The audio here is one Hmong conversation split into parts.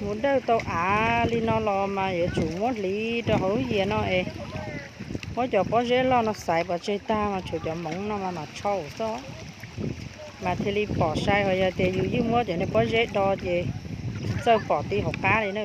Mus dawj tau av li no los mas yuav tsum muab hliv rau hauv lub yias no es muab cov pob zeb loj no xaiv pov tseg tag mas tshuav cov moov no mas mam tshau xwb. Mas thiaj li pom sai, ho yog tias yus yeej muab cov niag pob zeb do ces tsis txawj pom ti hauv qab li na.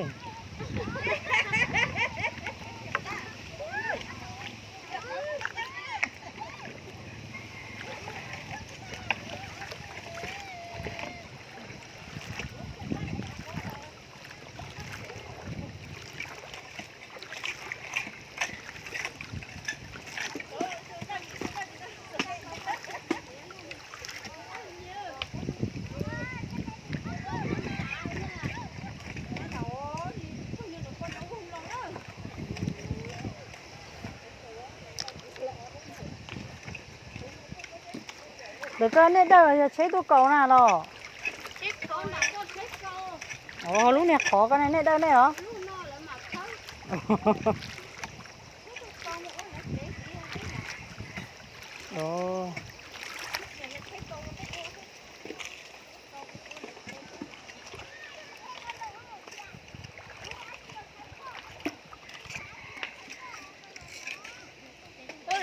Lawv koj nej dawj yog tsheb tuaj kaus na los? Ov, lub niag qhov koj nej dawj nej los?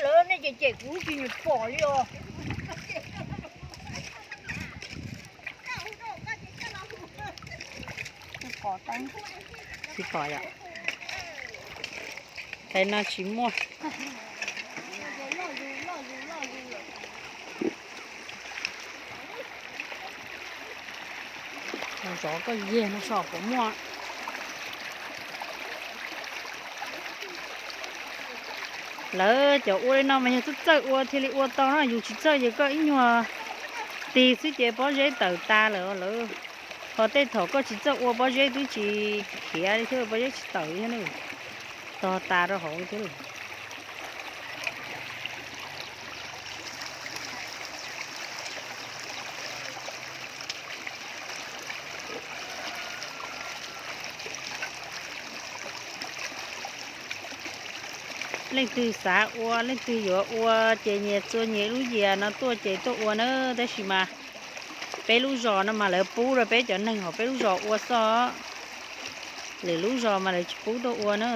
Lawv nej cem cem kuv tsis nyiam pom li os. Tsis pom yom. Tais no tsis muaj. Zov koj yeg no so puas muaj. Lawv cov ua li no mas yog txawj txawj ua thiaj li ua tau na, yus tsis txawj ces koj ib nyuag tig xwb ces pob zeb tawm tas lawm lawv. Ho tej thaum koj tsis txawj ua pob zeb twb tsis khiav li thiab, pob zeb tsis tawm thiab na, tog tas rau hauv thiab. Leej twg xav ua, leej twg yuav ua ces nyias txua nyias lub yias no tuaj ces tuaj ua na, tab sis mas peb lub zos no mas lawv pub rau peb cov neeg hauv peb lub zos ua xwb, lwm lub zos mas lawv tsis pub tuaj ua na.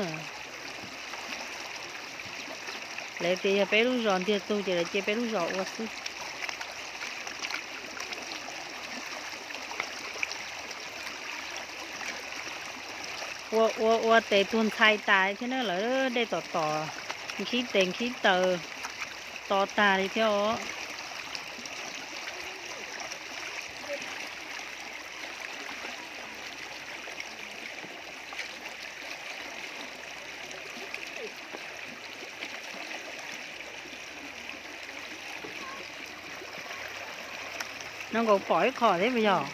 Lawv tias yog peb lub zos ntiag tug ces lawv cia peb lub zos ua xwb. Ua ua ua tes tuag ntxhais tas thiab na, lawv dej tom tom nkhib tes nkhib taw to tag li thiab os. Nws nkaus pom ib qho thiab puas yog?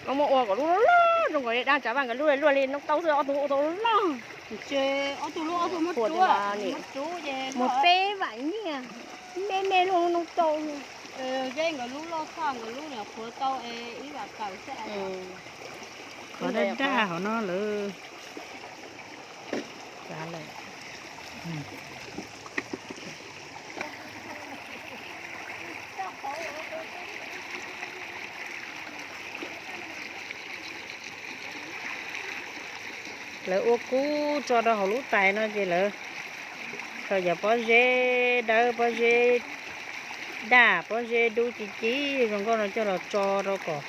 Koj muab ua kom lub loj loj zoo nkaus li dab tsav vaj, nkawd lub luaj li noob taub xwb, ob tug ua tau loj. Ob tug lub ob tug muab tsuab, muab tsuab ces muag peb vam nyiaj, me me luaj noob taub. Zeb nkawd lub loj tshaj, nkawd lub niam qhuav tau es ib vam tawm xwb. Qhov daj daj hauv no lawm. Lawv ua kub tso rau hauv lub tais no ces lawv tau cov pob zeb dawb, pob zeb daj, pob zeb dub ci ci zoo nkauj no coj los tso rau kom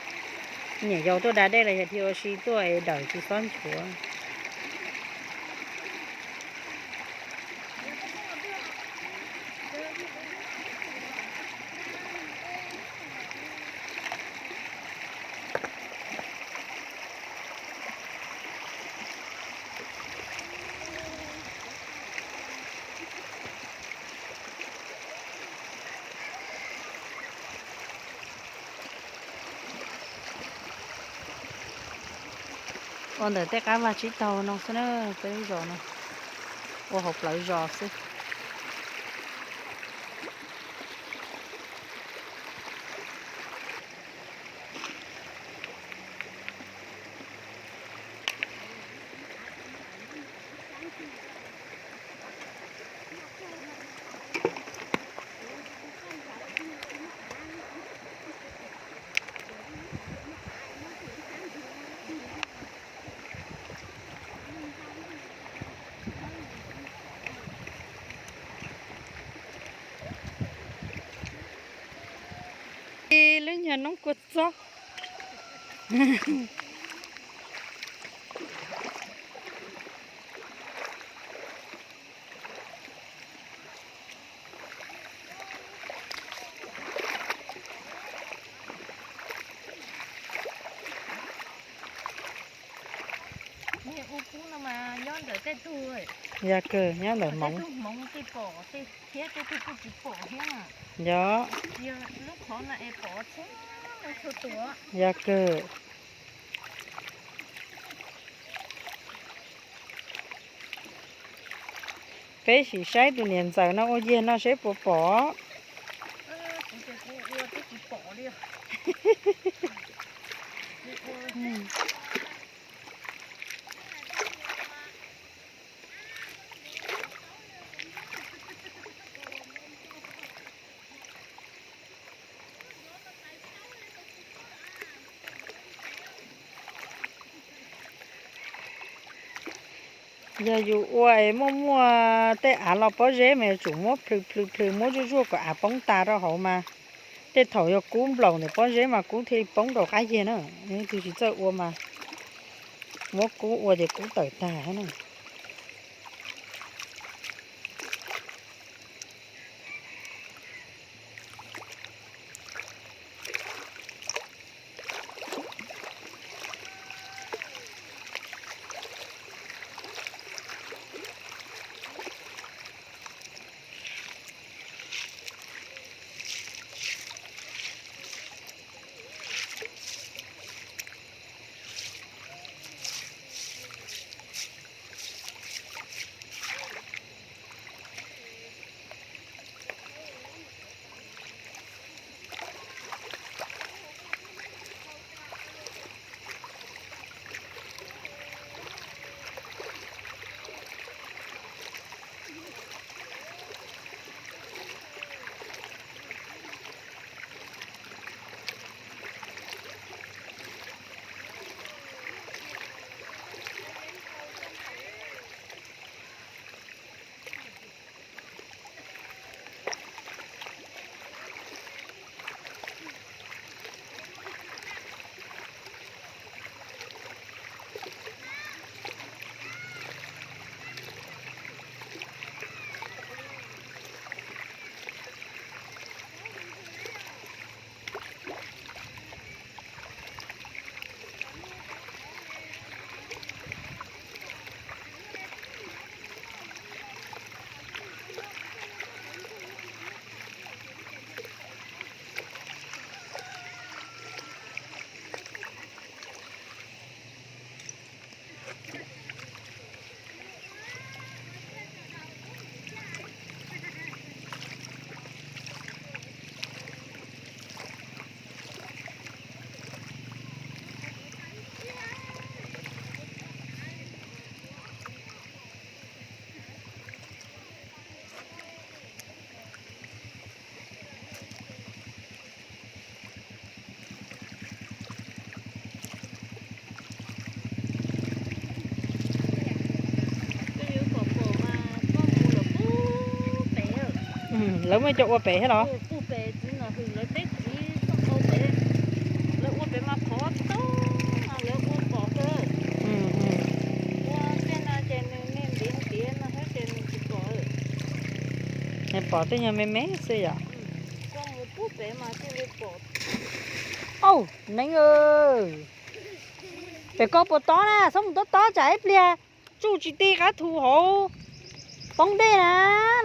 niam yau tuaj da dej los yog dhia ua si tuaj es dawm tsis txhob nchuav. Ua ntawm tej qab vaj tsib taug no xwb na, peb lub zos no ua hauv plawv zos xwb. Noob kua txob. Yog kawg, nyob ntawm Hmoob. Yog, yog kawg. Peb sim saib tus niam ntxawm no ua yeg no seb puas pom. Yog yus ua es muaj muaj tej av los pob zeb mas yuav tsum muab plhws plhws plhws, muab zuaj zuaj kom av poob tas rau hauv mas. Tej thaum yog kub nplaum ntawm pob zeb mas kub thiaj li poob rau qab yeg na. Leej twg tsis txawj ua mas muab kub ua ces kub tawm tag na. Lawv muaj cov ua pem thiab los? Pom tej nyuag me me xwb yom. Auj, neeb, pem koj puas tob na, txhob mus tob tob tsam ib pliag tsuj tsis ti qab thu hauv poob dej na,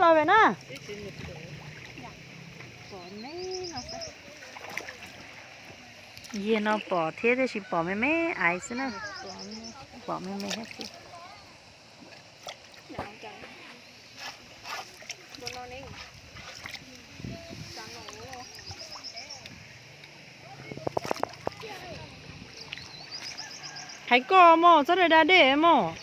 los pem na. Yog no pom thiab tiam sis pom me me aiv xwb na. Pom me me thiab tiag. Hais koj mog, txhob da da dej mog.